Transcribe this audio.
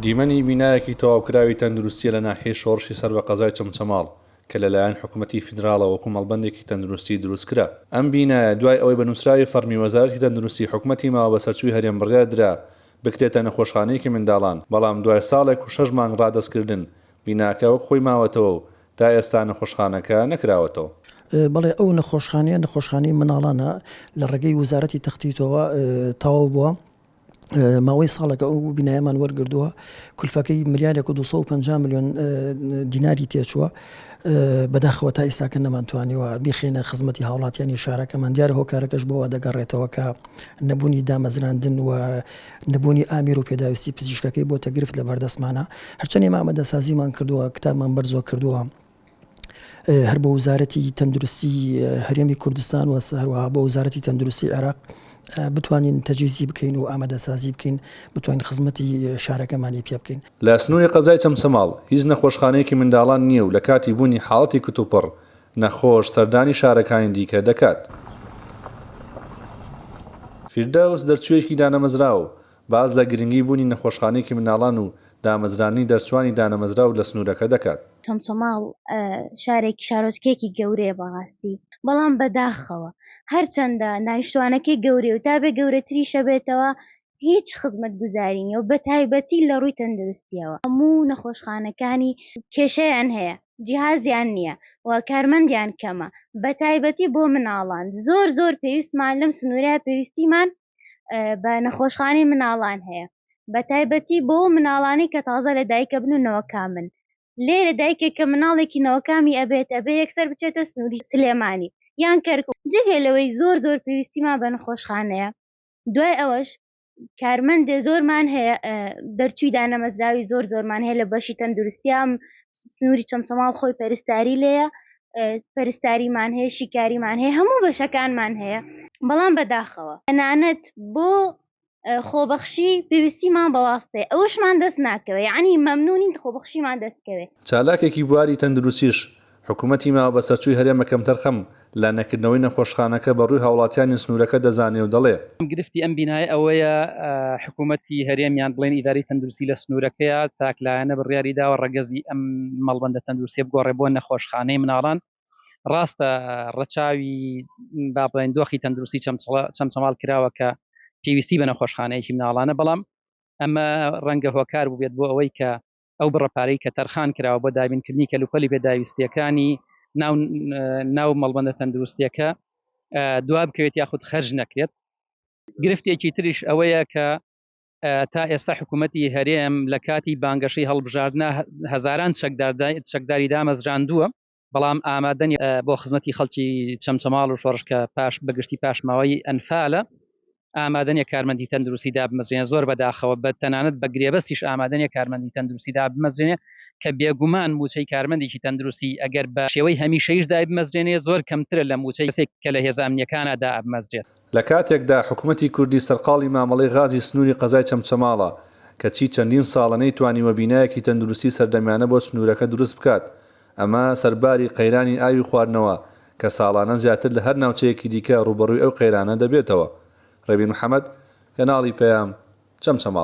دیمەنی بینایەکی تەواوکراوی تەندروستییە لە ناحیەی شۆڕشی سەر بە قەزای چەمچەماڵ کە لەلایەن حکومەتی فیدراڵەوە وەکو مەڵبەندێکی تەندروستی دروستکرا. ئەم بینایە دوای ئەوەی بە نووسراوی فەڕمی وەزارەتی تەندروستی حکومەتی ماوەبەسەرچووی هەرێم بڕیار درا بکرێتە نەخۆشخانەیەکی منداڵان، بەڵام دوای ساڵێک و شەش مانگ ڕادەستکردن، بیناکە وەک خۆی ماوەتەوە و تا ئێستا نەخۆشخانەکە نەکراوەتەوە. بەڵێ ئەو نەخۆشخانەیە نەخۆشخانەی منداڵانە لە ڕێگەی وەزارەتی تەختیتەوە تەواو بووە. ماوەی ساڵێکە ئەو بینایەمان وەرگردووە کولفەکەی ملیارێک و 250 میلیۆن دیناری تێچووە بەداخەوە تا ئیستاکە نەمانتوانیوە بیخینە خزمەتی هاوڵاتیانی شارەکەمان دیارە هۆکارەکەش بۆ دەگەڕێتەوە کە نەبوونی دامەزراندن و نەبوونی ئامیر و پێداویستی پزیشکەکەی بۆتە گرفت لە بەردەستمانە هەرچەند ئێمە ئامادەسازیمان کردووە کتابمان بەرزۆ کردووە هەر بۆ وزارەتی تەندروستی هەرێمی کوردستان و هەروەها بۆ وزارەتی تەندروستی عێراق بتوانین تەجهیزی بکەین و ئامادەسازی بکەین بتوانین خزمەتی شارەکەمانی پێ بکەین. لە سنووری قەزای چەمچەماڵ هیچ نەخۆشخانەیەکی منداڵان نییە و لە کاتی بوونی حاڵەتی کتوپڕ نەخۆش سەردانی شارەکانی دیکە دەکات. فیردەوس دەرچوویەکی دانەمەزراوە و باس لە گرنگی بوونی نەخۆشخانەیەکی منداڵان و دامەزراندنی دەرچووانی دانەمەزراو لە سنوورەکە دەکات. چەمچەماڵ شارێکی شارۆچکەیەکی گەورەیە بەڕاستی بەڵام بەداخەوە هەرچەندە دانیشتوانەکەی گەورەیە و تا بێ گەورەتریشە بێتەوە هیچ خزمەتگوزاری نیە و بەتایبەتی لە ڕووی تەندروستیەوە هەموو نەخۆشخانەکانی کێشەیان هەیە جیهازیان نییە و کارمەندیان کەمە بەتایبەتی بۆ مناڵان زۆر زۆر پێویستمان لەم سنوورە پێویستیمان بە نەخۆشخانەی مناڵان هەیە بە تایبەتی بۆ مناڵانی کە تازە لە دایکە بن و نەوەکامن لێرە دایکێک کە مناڵێکی نەوەکامی ئەبێت ئەبێ یەکسەر بچێتە سنووری سلێمانی یان کەرکوک جگە لەوەی زۆر زۆر پێویستیمان بە نەخۆشخانەیە دوای ئەوەش کارمەندێ زۆرمان هەیە دەرچووی دانەمەزراوی زۆر زۆرمان هەیە لە بەشی تەندروستیام سنووری چەمچەماڵ خۆی پەرستاری لێیە پەرستاریمان هەیە شیکاریمان هەیە هەموو بەشەکانمان هەیە بەڵام بەداخەوە تەنانەت بۆ خۆبەخشی پێویستیمان بە واستەیە ئەوەشمان دەست ناکەوێت یعنی مەمنونین خۆبەخشیمان دەست کەوێت. چالاکێکی بواری تەندروستیش حکومەتی ماوەبەسەرچووی هەرێم بە کەمتەرخەم لە نەکردنەوەی نەخۆشخانەکە بە ڕووی هاوڵاتیانی سنوورەکە دەزانێ و دەڵێ. گرفتی ئەم بینایە ئەوەیە حکومەتی هەرێم یان بڵێن ئیدارەی تەندروستی لە سنوورەکەیە تاکلایەنە بڕیاری داوە ڕەگەزی ئەم مەڵبەندە تەندروستیە بگۆڕێ بۆ نەخۆشخانەی مناڵان ڕاستە ڕەچاوی با بڵێن دۆخی تەندروستی چەمچەماڵ کراوە کە پێویستی بە نەخۆشخانەیەکی مناڵانە بەڵام ئەمە ڕەنگە هۆکار بووبێت بۆ ئەوەی کە ئەو بڕە پارەی کە تەرخان کراوە بۆ دابینکردنی کەلوپەلی پێداویستیەکانی ناو ناو مەڵبەندە تەندروستیەکە دوا بکەوێت یاخود خەرج نەکرێت گرفتێکی تریش ئەوەیە کە تا ئێستا حکوومەتی هەرێم لە کاتی بانگەشەی هەڵبژاردنە هەزاران چەکداری دامەزراندووە بەڵام ئامادەن بۆ خزمەتی خەڵکی چەمچەماڵ و شۆڕش کە پاش بەگشتی پاشماوەی ئەنفالە ئامادەنیە کارمەندی تەندروستی دابمەزرێنێ زۆر بەداخەوە بە تەنانەت بە گرێبەستیش ئامادەنیە کارمەندی تەندروستی دابمەزرێنێ کە بێگومان موچەی کارمەندێکی تەندروستی ئەگەر بە شێوەی هەمیشەیش دایبمەزرێنێ زۆر کەمترە لە موچەی کەسێک کە لە هێزە ئەمنیەکانا دائەبمەزرێت. لە کاتێکدا حکومەتی کوردی سەرقاڵی مامەڵەی غازی سنووری قەزای چەمچەماڵە، کەچی چەندین ساڵە نەیتوانیوە بینایەکی تەندروستی سەردەمیانە بۆ سنوورەکە دروست بکات، ئەمە سەرباری قەیرانی ئاوی خواردنەوە کە ساڵانە زیاتر لە هەر ناوچەیەکی دیکە ڕووبەڕووی ئەو قەیرانە دەبێتەوە. ڕێبین محەمەد، کەناڵی پەیام، چەمچەماڵ.